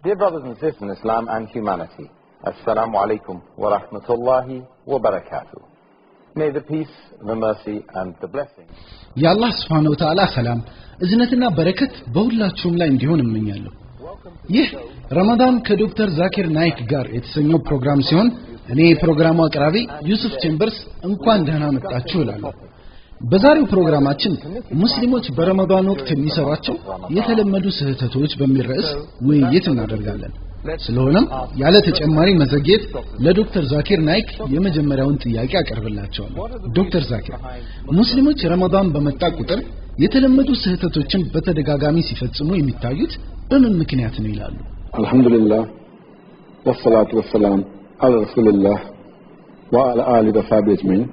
Dear brothers and sisters in Islam and humanity, Assalamu alaikum wa rahmatullahi wa barakatuh. May the peace, the mercy and the blessing የአላህ ስብሓነ ወተዓላ ሰላም፣ እዝነትና በረከት በሁላችሁም ላይ እንዲሆን እመኛለሁ። ይህ ረመዳን ከዶክተር ዛኪር ናይክ ጋር የተሰኘው ፕሮግራም ሲሆን እኔ የፕሮግራሙ አቅራቢ ዩሱፍ ቼምበርስ እንኳን ደህና መጣችሁ እላለሁ። በዛሬው ፕሮግራማችን ሙስሊሞች በረመዳን ወቅት የሚሰሯቸው የተለመዱ ስህተቶች በሚል ርዕስ ውይይት እናደርጋለን። ስለሆነም ያለ ተጨማሪ መዘግየት ለዶክተር ዛኪር ናይክ የመጀመሪያውን ጥያቄ አቀርብላቸዋለሁ። ዶክተር ዛኪር፣ ሙስሊሞች ረመዳን በመጣ ቁጥር የተለመዱ ስህተቶችን በተደጋጋሚ ሲፈጽሙ የሚታዩት በምን ምክንያት ነው ይላሉ? Alhamdulillah, wassalatu wassalam ala Rasulillah wa ala alihi wa sahbihi ajma'in.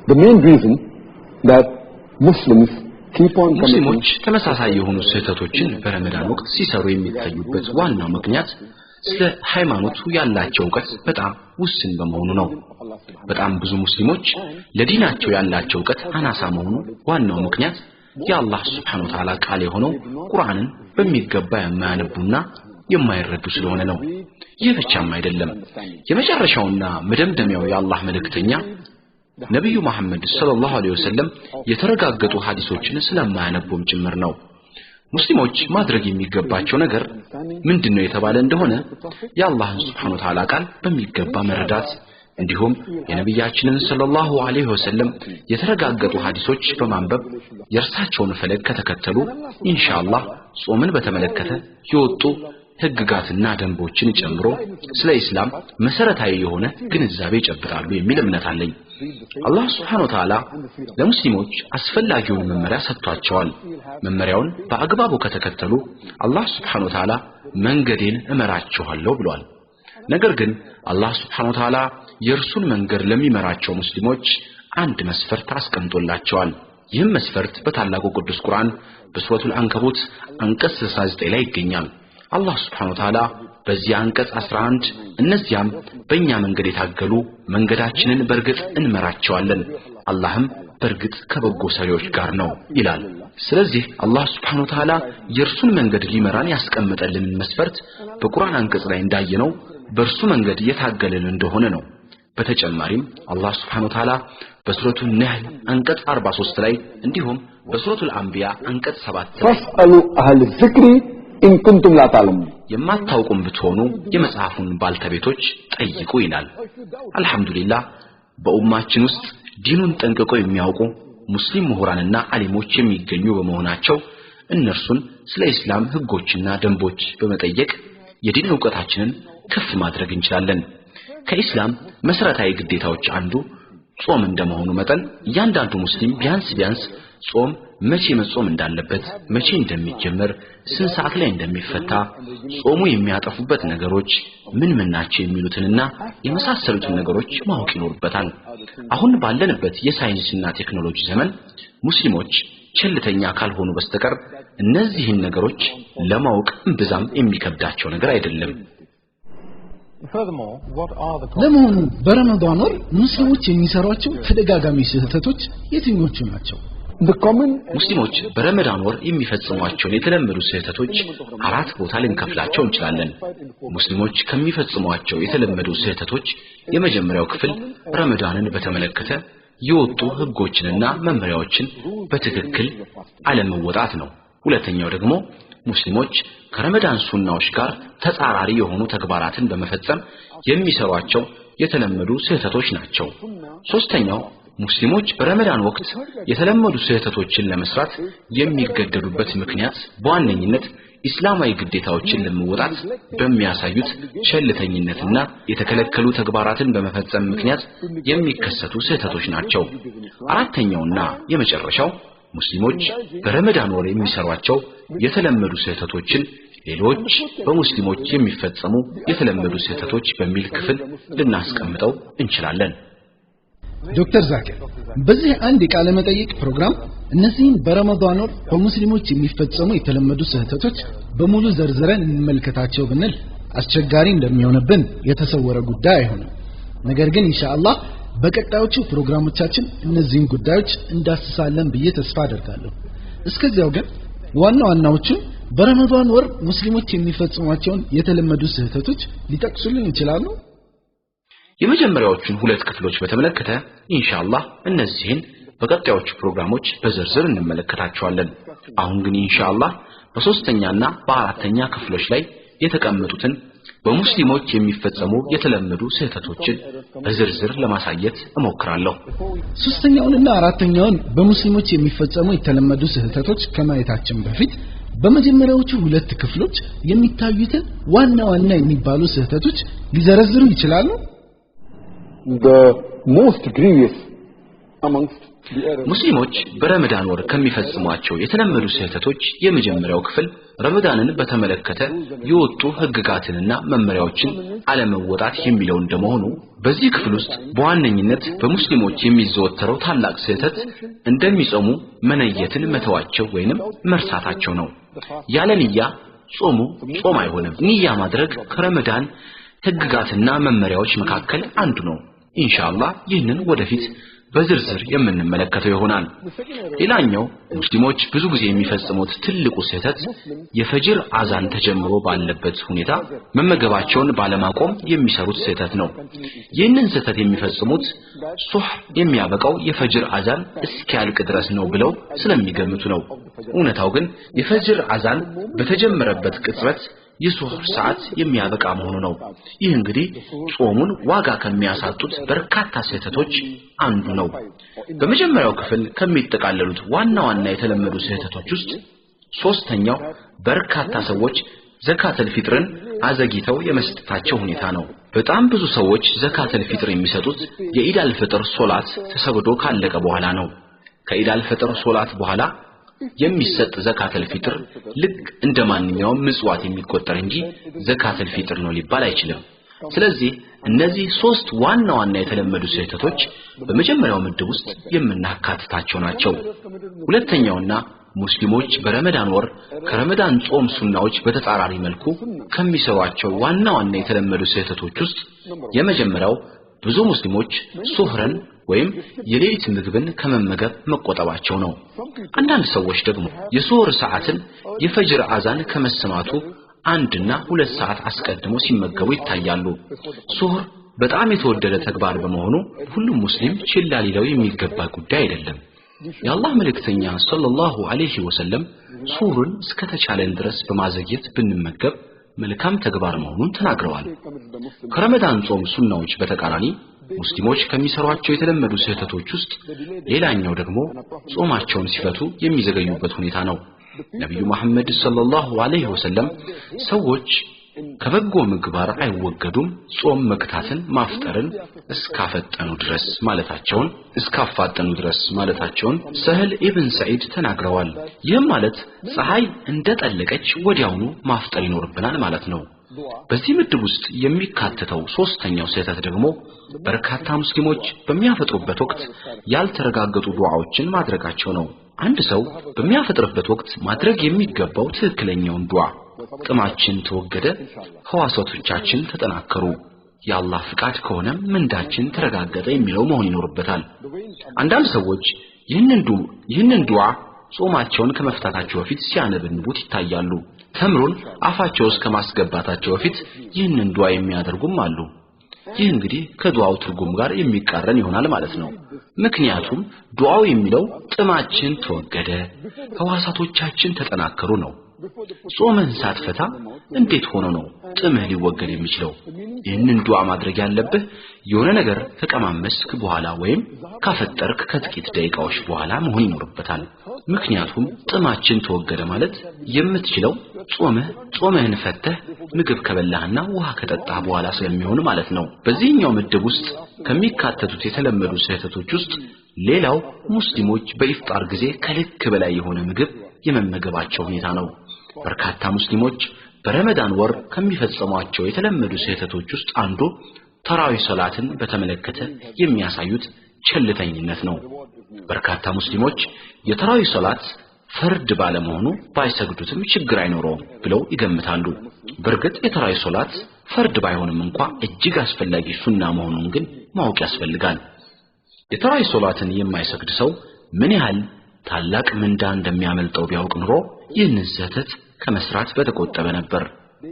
The main reason that Muslims keep on committing ሙስሊሞች ተመሳሳይ የሆኑ ስህተቶችን በረመዳን ወቅት ሲሰሩ የሚታዩበት ዋናው ምክንያት ስለ ሃይማኖቱ ያላቸው እውቀት በጣም ውስን በመሆኑ ነው። በጣም ብዙ ሙስሊሞች ለዲናቸው ያላቸው እውቀት አናሳ መሆኑ ዋናው ምክንያት የአላህ ስብሐነ ወተዓላ ቃል የሆነው ቁርአንን በሚገባ የማያነቡና የማይረዱ ስለሆነ ነው። ይህ ብቻም አይደለም። የመጨረሻውና መደምደሚያው የአላህ መልእክተኛ ነቢዩ መሐመድ ሰለላሁ ዐለይሂ ወሰለም የተረጋገጡ ሐዲሶችን ስለማያነቡም ጭምር ነው። ሙስሊሞች ማድረግ የሚገባቸው ነገር ምንድነው የተባለ እንደሆነ የአላህን ሱብሓነሁ ወተዓላ ቃል በሚገባ መረዳት፣ እንዲሁም የነቢያችንን ሰለላሁ ዐለይሂ ወሰለም የተረጋገጡ ሐዲሶች በማንበብ የእርሳቸውን ፈለግ ከተከተሉ ኢንሻአላህ ጾምን በተመለከተ የወጡ ህግጋትና ደንቦችን ጨምሮ ስለ ኢስላም መሰረታዊ የሆነ ግንዛቤ ይጨብጣሉ የሚል እምነት አለኝ። አላህ Subhanahu Wa Ta'ala ለሙስሊሞች አስፈላጊውን መመሪያ ሰጥቷቸዋል። መመሪያውን በአግባቡ ከተከተሉ አላህ Subhanahu Wa Ta'ala መንገዴን እመራቸዋለሁ ብሏል። ነገር ግን አላህ Subhanahu Wa Ta'ala የእርሱን መንገድ ለሚመራቸው ሙስሊሞች አንድ መስፈርት አስቀምጦላቸዋል። ይህም መስፈርት በታላቁ ቅዱስ ቁርአን በሱረቱል አንከቡት አንቀጽ 69 ላይ ይገኛል። አላህ Subhanahu Wa Ta'ala በዚህ አንቀጽ 11 እነዚያም በእኛ መንገድ የታገሉ መንገዳችንን በእርግጥ እንመራቸዋለን፣ አላህም በእርግጥ ከበጎ ሰሪዎች ጋር ነው ይላል። ስለዚህ አላህ Subhanahu Wa Ta'ala የእርሱን መንገድ ሊመራን ያስቀመጠልንን መስፈርት በቁርአን አንቀጽ ላይ እንዳየነው በእርሱ መንገድ የታገልን እንደሆነ ነው። በተጨማሪም አላህ Subhanahu Wa Ta'ala በሱረቱ ነህል አንቀጽ 43 ላይ እንዲሁም በሱረቱል አንቢያ አንቀጽ 7 ላይ فاسألوا أهل الذكر إن كنتم لا تعلمون የማታውቁም ብትሆኑ የመጽሐፉን ባልተቤቶች ጠይቁ ይላል። አልহামዱሊላህ በኡማችን ውስጥ ዲኑን ጠንቅቀው የሚያውቁ ሙስሊም ምሁራንና አሊሞች የሚገኙ በመሆናቸው እነርሱን ስለ ኢስላም ህጎችና ደንቦች በመጠየቅ የዲን ዕውቀታችንን ከፍ ማድረግ እንችላለን። ከኢስላም መሰረታዊ ግዴታዎች አንዱ ጾም እንደመሆኑ መጠን እያንዳንዱ ሙስሊም ቢያንስ ቢያንስ ጾም መቼ መጾም እንዳለበት፣ መቼ እንደሚጀመር፣ ስንት ሰዓት ላይ እንደሚፈታ፣ ጾሙ የሚያጠፉበት ነገሮች ምን ምን ናቸው የሚሉትንና የመሳሰሉትን ነገሮች ማወቅ ይኖርበታል። አሁን ባለንበት የሳይንስና ቴክኖሎጂ ዘመን ሙስሊሞች ቸልተኛ ካልሆኑ በስተቀር እነዚህን ነገሮች ለማወቅ እምብዛም የሚከብዳቸው ነገር አይደለም። Furthermore, what are the ለመሆኑ በረመዳን ወር ሙስሊሞች የሚሰሯቸው ተደጋጋሚ ስህተቶች የትኞቹ ናቸው? The common ሙስሊሞች በረመዳን ወር የሚፈጽሟቸውን የተለመዱ ስህተቶች አራት ቦታ ልንከፍላቸው እንችላለን። ሙስሊሞች ከሚፈጽሟቸው የተለመዱ ስህተቶች የመጀመሪያው ክፍል ረመዳንን በተመለከተ የወጡ ህጎችንና መመሪያዎችን በትክክል አለመወጣት ነው። ሁለተኛው ደግሞ ሙስሊሞች ከረመዳን ሱናዎች ጋር ተጻራሪ የሆኑ ተግባራትን በመፈጸም የሚሰሯቸው የተለመዱ ስህተቶች ናቸው። ሶስተኛው ሙስሊሞች በረመዳን ወቅት የተለመዱ ስህተቶችን ለመስራት የሚገደዱበት ምክንያት በዋነኝነት ኢስላማዊ ግዴታዎችን ለመወጣት በሚያሳዩት ቸልተኝነትና የተከለከሉ ተግባራትን በመፈጸም ምክንያት የሚከሰቱ ስህተቶች ናቸው። አራተኛውና የመጨረሻው ሙስሊሞች በረመዳን ወር የሚሰሯቸው የተለመዱ ስህተቶችን ሌሎች በሙስሊሞች የሚፈጸሙ የተለመዱ ስህተቶች በሚል ክፍል ልናስቀምጠው እንችላለን። ዶክተር ዛኪር፣ በዚህ አንድ የቃለ መጠይቅ ፕሮግራም እነዚህን በረመዳን ወር በሙስሊሞች የሚፈጸሙ የተለመዱ ስህተቶች በሙሉ ዘርዝረን እንመልከታቸው ብንል አስቸጋሪ እንደሚሆንብን የተሰወረ ጉዳይ አይሆንም። ነገር ግን ኢንሻአላህ በቀጣዮቹ ፕሮግራሞቻችን እነዚህን ጉዳዮች እንዳስሳለን ብዬ ተስፋ አደርጋለሁ። እስከዚያው ግን ዋና ዋናዎቹን በረመዳን ወር ሙስሊሞች የሚፈጽሟቸውን የተለመዱ ስህተቶች ሊጠቅሱልን ይችላሉ? የመጀመሪያዎቹን ሁለት ክፍሎች በተመለከተ ኢንሻአላህ እነዚህን በቀጣዮቹ ፕሮግራሞች በዝርዝር እንመለከታቸዋለን። አሁን ግን ኢንሻአላህ በሶስተኛና በአራተኛ ክፍሎች ላይ የተቀመጡትን በሙስሊሞች የሚፈጸሙ የተለመዱ ስህተቶችን በዝርዝር ለማሳየት እሞክራለሁ። ሶስተኛውንና አራተኛውን በሙስሊሞች የሚፈጸሙ የተለመዱ ስህተቶች ከማየታችን በፊት በመጀመሪያዎቹ ሁለት ክፍሎች የሚታዩትን ዋና ዋና የሚባሉ ስህተቶች ሊዘረዝሩ ይችላሉ? The most grievous amongst the errors ሙስሊሞች በረመዳን ወር ከሚፈጽሟቸው የተለመዱ ስህተቶች የመጀመሪያው ክፍል ረመዳንን በተመለከተ የወጡ ህግጋትንና መመሪያዎችን አለመወጣት የሚለው እንደመሆኑ በዚህ ክፍል ውስጥ በዋነኝነት በሙስሊሞች የሚዘወተረው ታላቅ ስህተት እንደሚጾሙ መነየትን መተዋቸው ወይንም መርሳታቸው ነው። ያለ ንያ ጾሙ ጾም አይሆንም። ንያ ማድረግ ከረመዳን ህግጋትና መመሪያዎች መካከል አንዱ ነው። ኢንሻአላህ ይህንን ወደፊት በዝርዝር የምንመለከተው ይሆናል። ሌላኛው ሙስሊሞች ብዙ ጊዜ የሚፈጽሙት ትልቁ ስህተት የፈጅር አዛን ተጀምሮ ባለበት ሁኔታ መመገባቸውን ባለማቆም የሚሰሩት ስህተት ነው። ይህንን ስህተት የሚፈጽሙት ሱህ የሚያበቃው የፈጅር አዛን እስኪያልቅ ድረስ ነው ብለው ስለሚገምቱ ነው። እውነታው ግን የፈጅር አዛን በተጀመረበት ቅጽበት የሱሁር ሰዓት የሚያበቃ መሆኑ ነው። ይህ እንግዲህ ጾሙን ዋጋ ከሚያሳጡት በርካታ ስህተቶች አንዱ ነው። በመጀመሪያው ክፍል ከሚጠቃለሉት ዋና ዋና የተለመዱ ስህተቶች ውስጥ ሶስተኛው በርካታ ሰዎች ዘካተል ፊጥርን አዘግይተው የመስጠታቸው ሁኔታ ነው። በጣም ብዙ ሰዎች ዘካተል ፊጥር የሚሰጡት የኢዳል ፍጥር ሶላት ተሰግዶ ካለቀ በኋላ ነው። ከኢዳል ፍጥር ሶላት በኋላ የሚሰጥ ዘካተል ፊጥር ልክ እንደማንኛውም ምጽዋት የሚቆጠር እንጂ ዘካተል ፊጥር ነው ሊባል አይችልም። ስለዚህ እነዚህ ሶስት ዋና ዋና የተለመዱ ስህተቶች በመጀመሪያው ምድብ ውስጥ የምናካትታቸው ናቸው። ሁለተኛውና ሙስሊሞች በረመዳን ወር ከረመዳን ጾም ሱናዎች በተጻራሪ መልኩ ከሚሰሯቸው ዋና ዋና የተለመዱ ስህተቶች ውስጥ የመጀመሪያው ብዙ ሙስሊሞች ሱህርን ወይም የሌሊት ምግብን ከመመገብ መቆጠባቸው ነው። አንዳንድ ሰዎች ደግሞ የሱህር ሰዓትን የፈጅር አዛን ከመሰማቱ 1 እና 2 ሰዓት አስቀድሞ ሲመገቡ ይታያሉ። ሱህር በጣም የተወደደ ተግባር በመሆኑ ሁሉም ሙስሊም ችላ ሊለው የሚገባ ጉዳይ አይደለም። የአላህ መልእክተኛ ሰለላሁ ዐለይሂ ወሰለም ሱህርን እስከተቻለን ድረስ በማዘግየት ብንመገብ መልካም ተግባር መሆኑን ተናግረዋል። ከረመዳን ጾም ሱናዎች በተቃራኒ ሙስሊሞች ከሚሰሯቸው የተለመዱ ስህተቶች ውስጥ ሌላኛው ደግሞ ጾማቸውን ሲፈቱ የሚዘገዩበት ሁኔታ ነው። ነብዩ መሐመድ ሰለላሁ ዐለይሂ ወሰለም ሰዎች ከበጎ ምግባር አይወገዱም ጾም መግታትን ማፍጠርን እስካፈጠኑ ድረስ ማለታቸውን ሰህል ኢብን ሰዒድ ተናግረዋል። ይህም ማለት ፀሐይ እንደጠለቀች ወዲያውኑ ማፍጠር ይኖርብናል ማለት ነው። በዚህ ምድብ ውስጥ የሚካተተው ሶስተኛው ስህተት ደግሞ በርካታ ሙስሊሞች በሚያፈጥሩበት ወቅት ያልተረጋገጡ ዱዓዎችን ማድረጋቸው ነው። አንድ ሰው በሚያፈጥርበት ወቅት ማድረግ የሚገባው ትክክለኛውን ዱዓ ጥማችን ተወገደ፣ ህዋሳቶቻችን ተጠናከሩ፣ የአላህ ፍቃድ ከሆነ ምንዳችን ተረጋገጠ የሚለው መሆን ይኖርበታል። አንዳንድ ሰዎች ይህንን ዱዓ ጾማቸውን ከመፍታታቸው በፊት ሲያነበንቡት ይታያሉ። ተምሩን አፋቸው ውስጥ ከማስገባታቸው በፊት ይህንን ዱዓ የሚያደርጉም አሉ። ይህ እንግዲህ ከዱዓው ትርጉም ጋር የሚቃረን ይሆናል ማለት ነው። ምክንያቱም ዱዓው የሚለው ጥማችን ተወገደ፣ ህዋሳቶቻችን ተጠናከሩ ነው። ጾምህን ሳትፈታ እንዴት ሆኖ ነው ጥምህ ሊወገድ የሚችለው? ይህንን ዱዓ ማድረግ ያለብህ የሆነ ነገር ከቀማመስክ በኋላ ወይም ካፈጠርክ ከጥቂት ደቂቃዎች በኋላ መሆን ይኖርበታል። ምክንያቱም ጥማችን ተወገደ ማለት የምትችለው ጾምህን ፈተህ ምግብ ከበላህና ውሃ ከጠጣህ በኋላ ስለሚሆን ማለት ነው። በዚህኛው ምድብ ውስጥ ከሚካተቱት የተለመዱ ስህተቶች ውስጥ ሌላው ሙስሊሞች በኢፍጣር ጊዜ ከልክ በላይ የሆነ ምግብ የመመገባቸው ሁኔታ ነው። በርካታ ሙስሊሞች በረመዳን ወር ከሚፈጽሟቸው የተለመዱ ስህተቶች ውስጥ አንዱ ተራዊህ ሶላትን በተመለከተ የሚያሳዩት ቸልተኝነት ነው። በርካታ ሙስሊሞች የተራዊህ ሶላት ፈርድ ባለመሆኑ ባይሰግዱትም ችግር አይኖረውም ብለው ይገምታሉ። በእርግጥ የተራዊህ ሶላት ፈርድ ባይሆንም እንኳ እጅግ አስፈላጊ ሱና መሆኑን ግን ማወቅ ያስፈልጋል። የተራዊህ ሶላትን የማይሰግድ ሰው ምን ያህል ታላቅ ምንዳ እንደሚያመልጠው ቢያውቅ ኑሮ ይህንን ስህተት ከመስራት በተቆጠበ ነበር።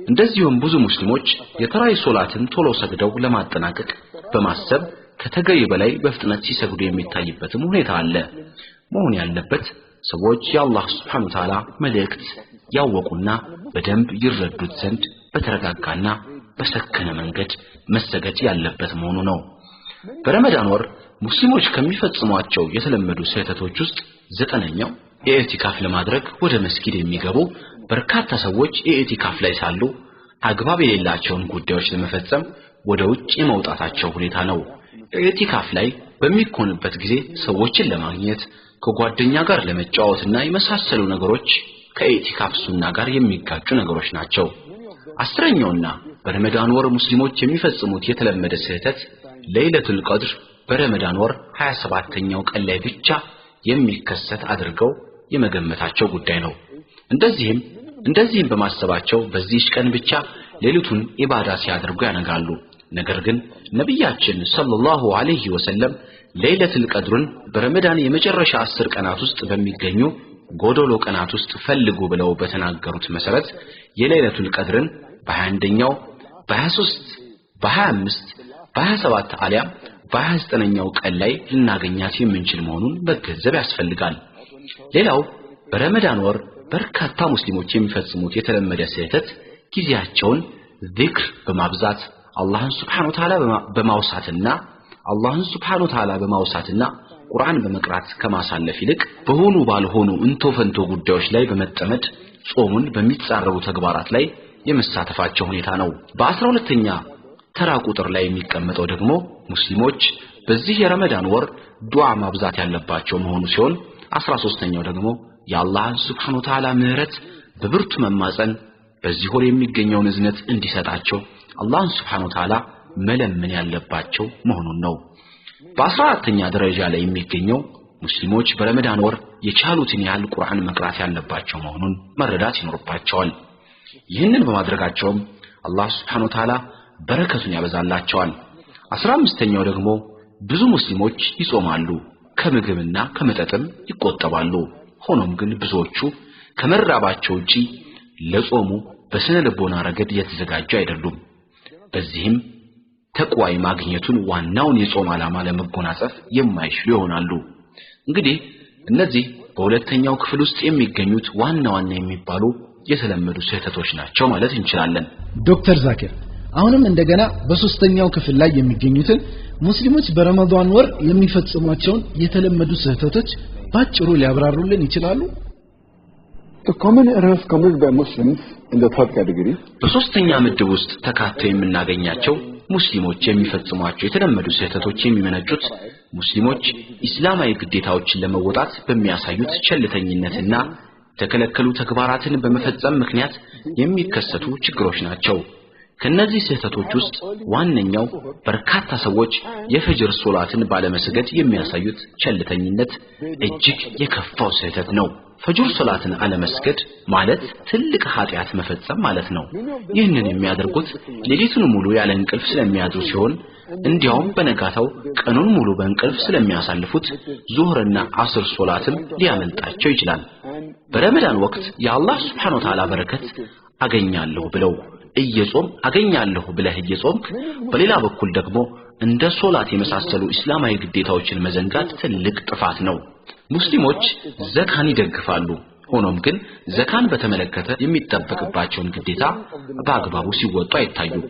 እንደዚሁም ብዙ ሙስሊሞች የተራዊህ ሶላትን ቶሎ ሰግደው ለማጠናቀቅ በማሰብ ከተገቢ በላይ በፍጥነት ሲሰግዱ የሚታይበትም ሁኔታ አለ። መሆን ያለበት ሰዎች የአላህ Subhanahu Wa Ta'ala መልእክት ያወቁና በደንብ ይረዱት ዘንድ በተረጋጋና በሰከነ መንገድ መሰገድ ያለበት መሆኑ ነው። በረመዳን ወር ሙስሊሞች ከሚፈጽሟቸው የተለመዱ ስህተቶች ውስጥ 9ኛው የኢዕቲካፍ ለማድረግ ወደ መስጊድ የሚገቡ በርካታ ሰዎች የኢዕቲካፍ ላይ ሳሉ አግባብ የሌላቸውን ጉዳዮች ለመፈጸም ወደ ውጭ የመውጣታቸው ሁኔታ ነው። ኢዕቲካፍ ላይ በሚኮንበት ጊዜ ሰዎችን ለማግኘት፣ ከጓደኛ ጋር ለመጫወትና የመሳሰሉ ነገሮች ከኢዕቲካፍ ሱና ጋር የሚጋጩ ነገሮች ናቸው። 10ኛውና በረመዳን ወር ሙስሊሞች የሚፈጽሙት የተለመደ ስህተት ለይለቱል ቀድር በረመዳን ወር 27ኛው ቀን ላይ ብቻ የሚከሰት አድርገው የመገመታቸው ጉዳይ ነው። እንደዚህም በማሰባቸው በዚህች ቀን ብቻ ሌሊቱን ኢባዳ ሲያደርጉ ያነጋሉ። ነገር ግን ነብያችን ሰለላሁ ዐለይሂ ወሰለም ለይለቱል ቀድርን በረመዳን የመጨረሻ 10 ቀናት ውስጥ በሚገኙ ጎዶሎ ቀናት ውስጥ ፈልጉ ብለው በተናገሩት መሰረት የለይለቱል ቀድርን በ21ኛው፣ በ23፣ በ25፣ በ27 አሊያም በ29ኛው ቀን ላይ ልናገኛት የምንችል መሆኑን መገንዘብ ያስፈልጋል። ሌላው በረመዳን ወር በርካታ ሙስሊሞች የሚፈጽሙት የተለመደ ስህተት ጊዜያቸውን ዚክር በማብዛት አላህን Subhanahu Wa Ta'ala በማውሳትና ቁርአን በመቅራት ከማሳለፍ ይልቅ በሆኑ ባልሆኑ እንቶ ፈንቶ ጉዳዮች ላይ በመጠመድ ጾሙን በሚጻረሩ ተግባራት ላይ የመሳተፋቸው ሁኔታ ነው። በ12ኛ ተራ ቁጥር ላይ የሚቀመጠው ደግሞ ሙስሊሞች በዚህ የረመዳን ወር ዱዓ ማብዛት ያለባቸው መሆኑ ሲሆን 13ኛው ደግሞ የአላህን Subhanahu Wa Ta'ala ምህረት በብርቱ መማጸን በዚህ ወር የሚገኘውን እዝነት እንዲሰጣቸው አላህን Subhanahu Wa Ta'ala መለመን ያለባቸው መሆኑን ነው። በ14ኛ ደረጃ ላይ የሚገኘው ሙስሊሞች በረመዳን ወር የቻሉትን ያህል ቁርአን መቅራት ያለባቸው መሆኑን መረዳት ይኖርባቸዋል። ይህንን በማድረጋቸውም አላህ Subhanahu Wa Ta'ala በረከቱን ያበዛላቸዋል። 15ኛው ደግሞ ብዙ ሙስሊሞች ይጾማሉ፣ ከምግብና ከመጠጥም ይቆጠባሉ። ሆኖም ግን ብዙዎቹ ከመራባቸው ውጪ ለጾሙ በስነ ልቦና ረገድ የተዘጋጁ አይደሉም። በዚህም ተቅዋ ማግኘቱን ዋናውን የጾም ዓላማ ለመጎናጸፍ የማይችሉ ይሆናሉ። እንግዲህ እነዚህ በሁለተኛው ክፍል ውስጥ የሚገኙት ዋና ዋና የሚባሉ የተለመዱ ስህተቶች ናቸው ማለት እንችላለን። ዶክተር ዛኪር አሁንም እንደገና በሶስተኛው ክፍል ላይ የሚገኙትን ሙስሊሞች በረመዳን ወር የሚፈጽሟቸውን የተለመዱ ስህተቶች ባጭሩ ሊያብራሩልን ይችላሉ? The common errors committed by Muslims in the third category. በሶስተኛ ምድብ ውስጥ ተካተው የምናገኛቸው ሙስሊሞች የሚፈጽሟቸው የተለመዱ ስህተቶች የሚመነጩት ሙስሊሞች እስላማዊ ግዴታዎችን ለመወጣት በሚያሳዩት ቸልተኝነትና የተከለከሉ ተግባራትን በመፈጸም ምክንያት የሚከሰቱ ችግሮች ናቸው። ከነዚህ ስህተቶች ውስጥ ዋነኛው በርካታ ሰዎች የፈጅር ሶላትን ባለመስገድ የሚያሳዩት ቸልተኝነት እጅግ የከፋው ስህተት ነው። ፈጅር ሶላትን አለመስገድ ማለት ትልቅ ኃጢአት መፈጸም ማለት ነው። ይህንን የሚያደርጉት ሌሊቱን ሙሉ ያለ እንቅልፍ ስለሚያድሩ ሲሆን እንዲያውም በነጋታው ቀኑን ሙሉ በእንቅልፍ ስለሚያሳልፉት ዙህርና አስር ሶላትም ሊያመልጣቸው ይችላል። በረመዳን ወቅት የአላህ Subhanahu Wa Ta'ala በረከት አገኛለሁ ብለው እየጾም አገኛለሁ ብለህ እየጾምክ በሌላ በኩል ደግሞ እንደ ሶላት የመሳሰሉ እስላማዊ ግዴታዎችን መዘንጋት ትልቅ ጥፋት ነው። ሙስሊሞች ዘካን ይደግፋሉ። ሆኖም ግን ዘካን በተመለከተ የሚጠበቅባቸውን ግዴታ በአግባቡ ሲወጡ አይታዩም።